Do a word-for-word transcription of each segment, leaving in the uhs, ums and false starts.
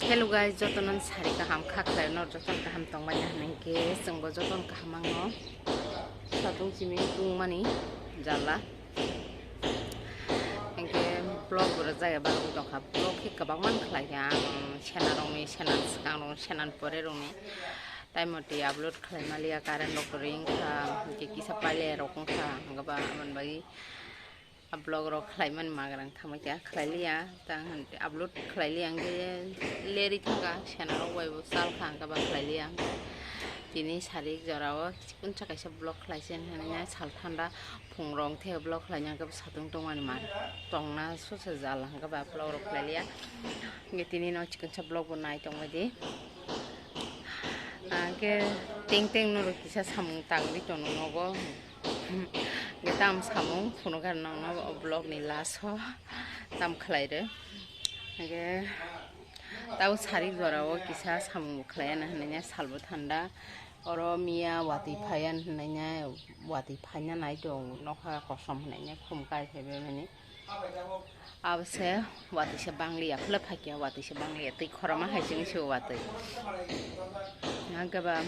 Hello guys, jotono sari kaham kha khlai, nor jotono kaham tongmani hwnwi khe chwngbo jotono kaham ang no. Satung simi tungmani jala. Hwnkhe vlog bo rwjak ya, barogwi tongkha. Vlog khe kwbangma khlai kha ang, sena rokni, sena swkang rokni, sena pore rokni. Time mate upload khlai maliya, current rok ring kha, hwnkhe kisa paile rok wng kha, hwnkhe ba aboni bagwi. A vlog rok khlaimani magrang thamwi kha khlailiya, tang hwn upload khlailiya, hwnkhe leri thangkha, sena rok bai bo chal kha, hwnkhe ba khlailiya. Tini sarik jora o chikon sa kaisa vlog khlaisi hwnwi sal thanda phung rok the vlog khlaina hwnkhe satung tongmani ma tongna sosa jala hwnkhe ba vlog rok khlailiya. Hwnkhe tini no chikon sa vlog bo nai tongbai di. Hwnkhe teng teng norok kisa samung tangwi tono nogo. Hwnkhe tam samung phunukha nangno o vlog ni last o tam khlai rw. Hwnkhe tabo sarik jora o kisa samung bo khlai ya na hwnwi salbo thanda. Oro miya watwi phaiya hwnwi watwi phaina nai tong nokha kosom hwnwi khum kai phaibai mani. Abo se watwi se bangliya, phwla phakya watwi se bangliya, twi khorokma hai se wngse o watwi. Hwnkhe ba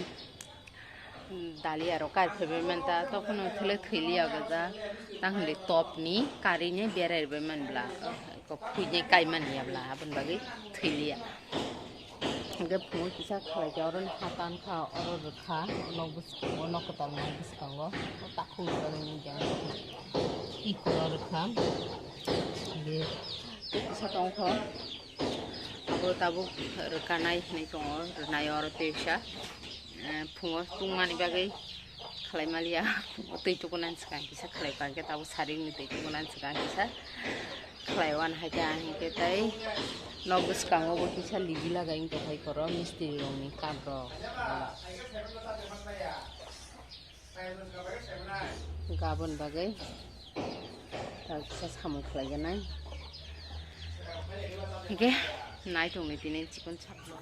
dali aro kai phaibai manta, tokhono thwle thwiliya o gajak, tang hwnwi top ni kari ni berai rwbai man bla, ko phui ni kai man ya bla, aboni bagwi thwiliya. Hwnkhe phungo kisa khlai khe oro ni ha tan kha, oro rwkha, nok bwskango, nok kwtal nok bwskango, o takhuk rwjak ni jang twi phuro rwkha. Hwnkhe kisa tongkho, abo tabuk rwkanai hinwi tongo, rwnai oro tei kisa, eh, phungo tungmani bagwi khlai maliya, twi tukunani swkang kisa khlai kha, hwnkhe tabuk saringni twi tukunani swkang kisa. Khlai wan hai khe, hwnkhe tei nok bwskango bo kisa ligi lagai wng tongkha, ikhoro mistri rokni kaam rok. Gabon bagwi kisa samung khlai gwnang. Hwnkhe nai tongni tini chikon saphang.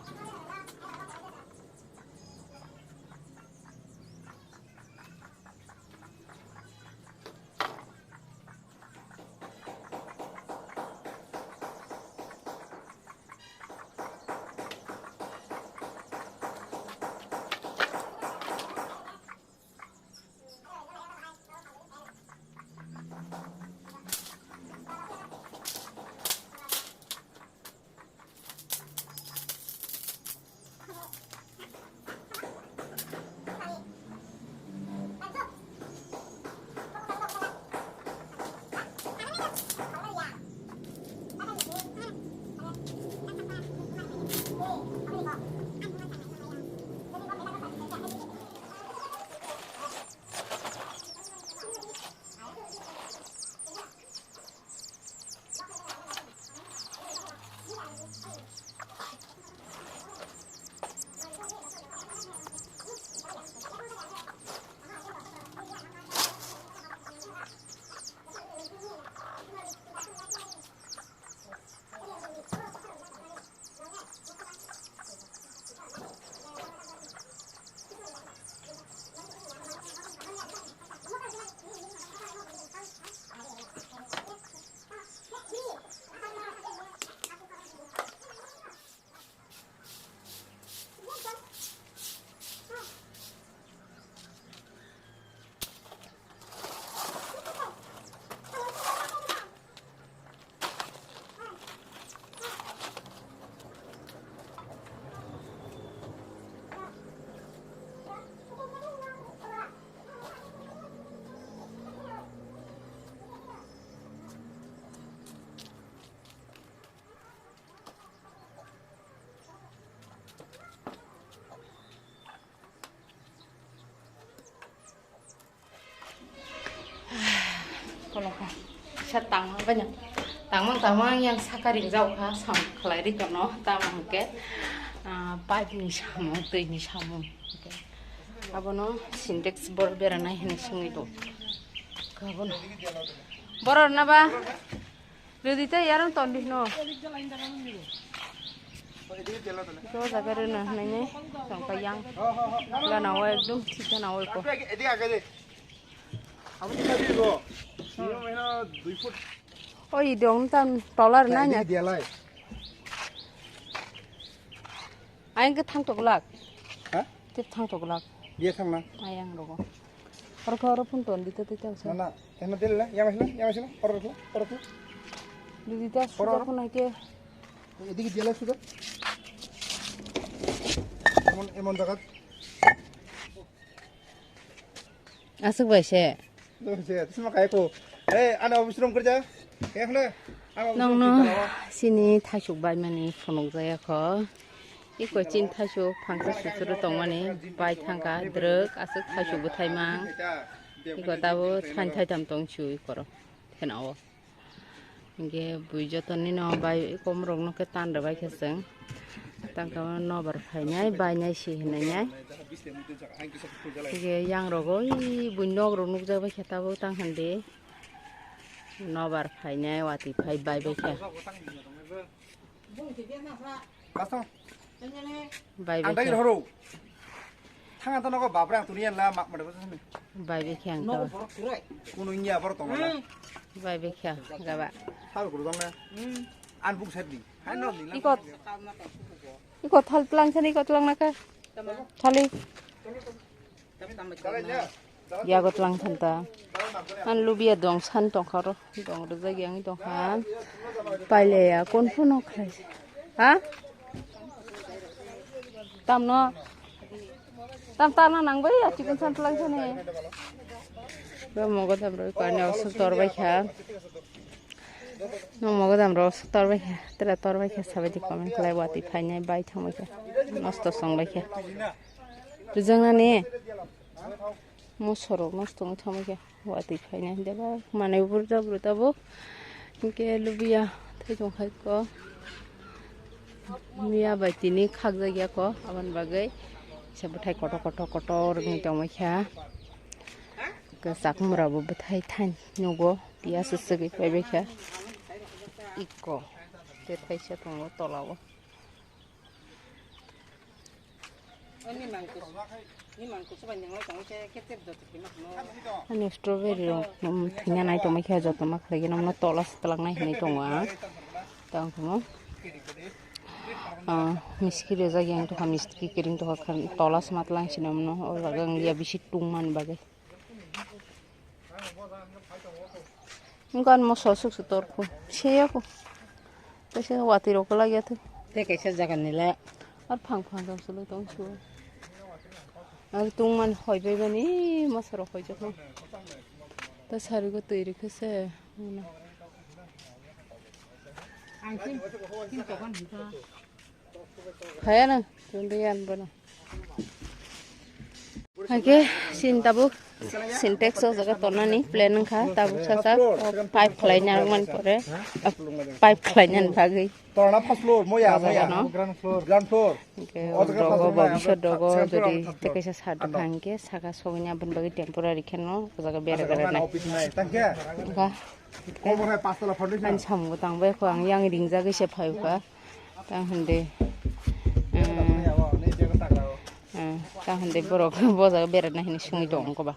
Kolokha. Sa tangma banya. Tangmang tangmang yang saka ringjao kha, sam khlai ri kono, tamo hwnkhe, ah, pipe ni samung, twi ni samung. Abono Sintex bor beranai hinwi songwi do. Abono. Boror na ba? Rwdi tei yarwng ton di hwno. Do jaga rwna hwnwi tongkha yang. Gana o ekdom thik gana o eko. Oi dong tam tolar na nya. Ayang ke thang toglak. Ha? Tip thang toglak. Dia thang na. Ayang rogo. Oro khe oro phone ton dito tito sa. Na na. Tena dil la. Yang masih la. Yang masih la. Oro la. Oro la. Dito sudah phone aike. Ediki dia la sudah. Emon emon jagat. Aswk bai se. Nung se, tisma kai ko. Hey, ano office room kerja. Kaya khna. Nongno sini thaisuk bai mani phunuk jaya kho. Iko chin thaisuk phangsa susuru tongmani bai thangka drwk aswk thaisuk bwthai mang. Iko tabo thain thaitam tong chu ikoro. Thenao. Hingke bui joto nino bai kom rok no khe tan rwbai khe chwng tang khe nobar phainai bainai si hinui nai. Hingke yang rogo bui nok rok nukjak bai khe tabuk tang hwn di nobar phainai watwi phai bai bai khe. Bai bai khe. Thang ang to nogo bapre ang tuni yan la mak made bosong ni. Bai bai khe ang to. Kuno inya bor tong la. Bai bai khe gaba. Thar guru dong na. An buk set ni. Hai no ni la. Iko. Iko thal tlang sani iko tlang naka. Thali. Yago tlang thanta. An lubia dong san tongkharo. Dong rwjak yang tongkha. Paile ya kon phuno khlai. Ha? Tamno. Tam tana nang bai ya chikon san tlang sani. Ba mogo tam roi kani osu tor bai kha. No mogo tam ro osu tor bai kha. Tela tor bai kha sabai di comment khlai watwi phainai bai thang bai kha. Nosto song bai kha. Rijang nani. Mosorok nosto wngwi thangbai khe watwi phaina hinde ba manwi burda burda bo hinkhe lubiya thai tongkha ko miya bai tini khakjakya ko aboni bagwi se bwthai kotor kotor kotor wngwi tongbai kha. Kwchak mura bo bwthai thani nugo piya swswgwi paibai kha ikko tei thaisa tongo tola o. Ani strawberry rok, um, thwina nai tongmai khe joto ma khlai geno tola se twlang nai hinui tongo ang. Tang tongmo. Ah, miski rejak yang tongkha, miski kiring tongkha, tola se ma twlang sini mano, o jaga wng ya bisi tung mani bagwi. Wngkha ani moso aswk se torkhu. Seyakhu. Kaisa watwi rok kwlai ya thung. Tei kaisa jaga ni le. Ar phang phang rok se le tong su. Ar tungmani hoi bai mani moso rok hoi jakha. Ta sari go twi rikhe se. Ang tin, tin tokan hika. Phaya nang, tun de yan bono. Hake, sin tabuk, Sintex o jaga tonani plan wngkha, tabuk sasa, o pipe khlai narwkmani pore, o pipe khlai nani bagwi. Torna first floor, moya, o jaga moya, no. Ground floor. Ground floor. Hake, o dogo, bobiswt dogo, jodi tei kaisa sat wngkha, hake saka sogwi aboni bagwi temporary kheno, o jaga bera bera nai. Wngkha. Ani samung tang bai kho, ang yang ringjagwi se phai kha. Tang hwn de. Tang hwn de borok bo jaga beraina hinwi sungwi tongo koba.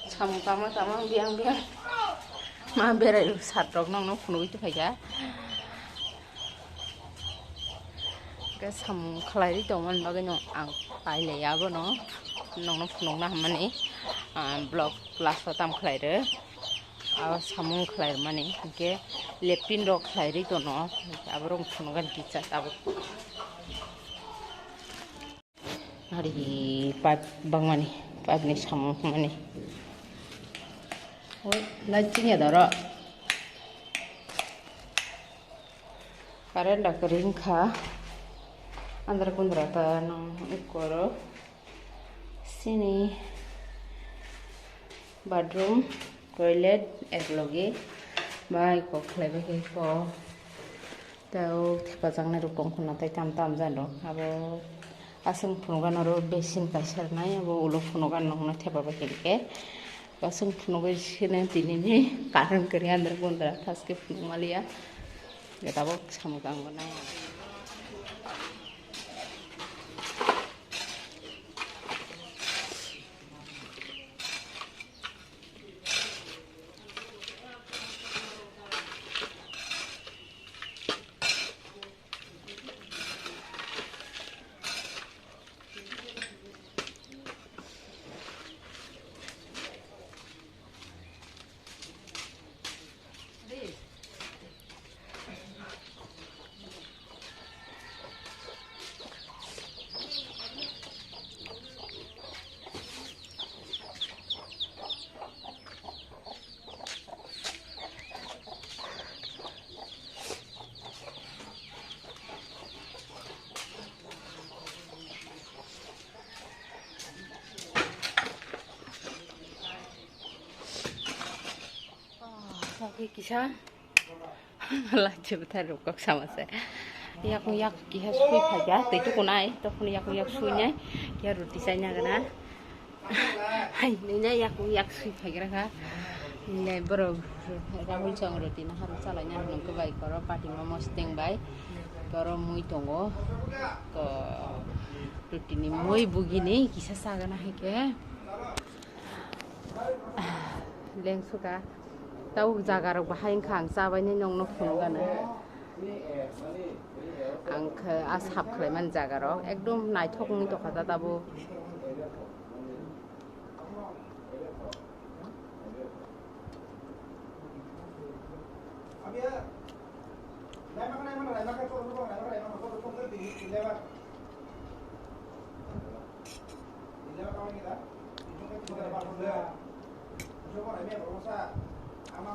Samung tangma tangma biyang biyang. Ma berai sat rok nokno phunugwi tongphaikha. Hwnkhe samung khlaiwi tongmani bagwino ang pailaiya abono. Nokno phunukna hammani vlog last o tam khlairw. Abo samung khlairwmani hinkhe lepin rok khlairwi tono, aborok phunukgani kisa tabuk. Ari pipe bangmani, pipe ni samung mani. Oi, light chingya doro. Current da kwrwi wngkha. Andra kundra ta nang ikoro. Sini bathroom, toilet, eklogi. Bai kok khlaibai khe kok. Tei o thepajaknai rok tong khwna tei tam tam jani rok. Abo aswk phunukgani oro basin kaisa rwnai, abo ulo phunukgani nokno thepabai khe rikhe. Aswk phunugwi sini tinini current kwrwi andra gundra thaske phunukmaliya. Tabuk samung tangbo nai. Kisa lajibwthai rok kok sama se. Yakung yak kiha sui phaikha, tei tukunai, tokoni yakung yak suinai, kiha roti chaina gana. Hai, nini yakung yak sui phaigra kha. Nini borok Rahul chong roti naharok chalaina hinwi khe bai koro pati momo siteng bai. Koro mui tongo. Ko roti ni mui bugini kisa sagana hai khe. Lengsuka. Tabuk jaga rok bahai wngkha ang chabainai nokno phunukgana. Ang khe a sap khlaimani jaga rok ekdom naithok wngwi tongkha da tabuk.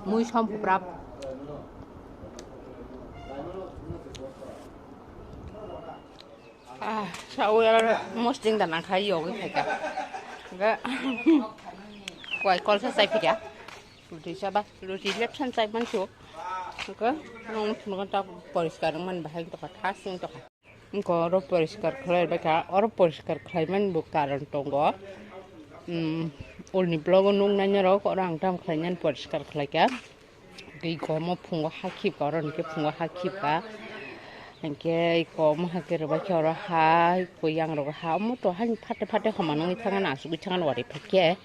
Mui som puprap. Ah, sa o yar mosting da nang khai yogi khai ka. Ga kwai kol sa sai pida. Ruti sa ba, ruti lep san sai man su. Ga nong nong ta poriskar man bahai to ka thas nong to ka. Ko oro poriskar khlai bai kha, oro poriskar khlai man bo karon tongo. Um, ulni blogo nung nanya rok oro ang tam khlai nyan poriskar khlai ka. Tei komo phungo ha khipka, oro hwnkhe phungo ha khipka. Hinkhe komo hakhe rwbaikhe oro ha, koi yang rok ha, omo to hani phate phate homa nungwi thangna, asugwi thangna wari phaikkhe.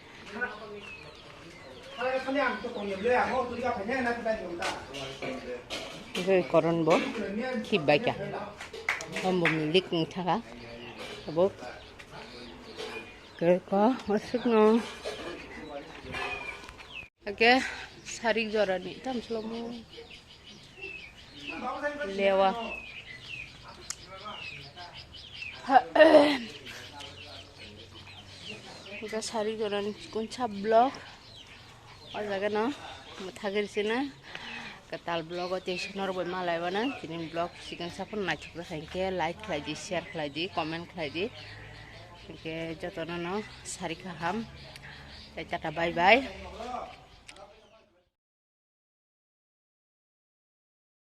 Tei koron bo khipbaikha. Omo milik wngthaka. Abo khe ko, aswkno. Hake sarik jorani tam slomo lewa. Hake sarik jorani chikon sa block. O jaga no mwthagir sina. Kwtal vlog o tei se norok bai malai mano. Tini vlog sikang saphano naithok rwkha hinkhe like khlai di, share khlai di, comment khlai di. Hinkhe jotono no sari kaham. Tei tata bye bye.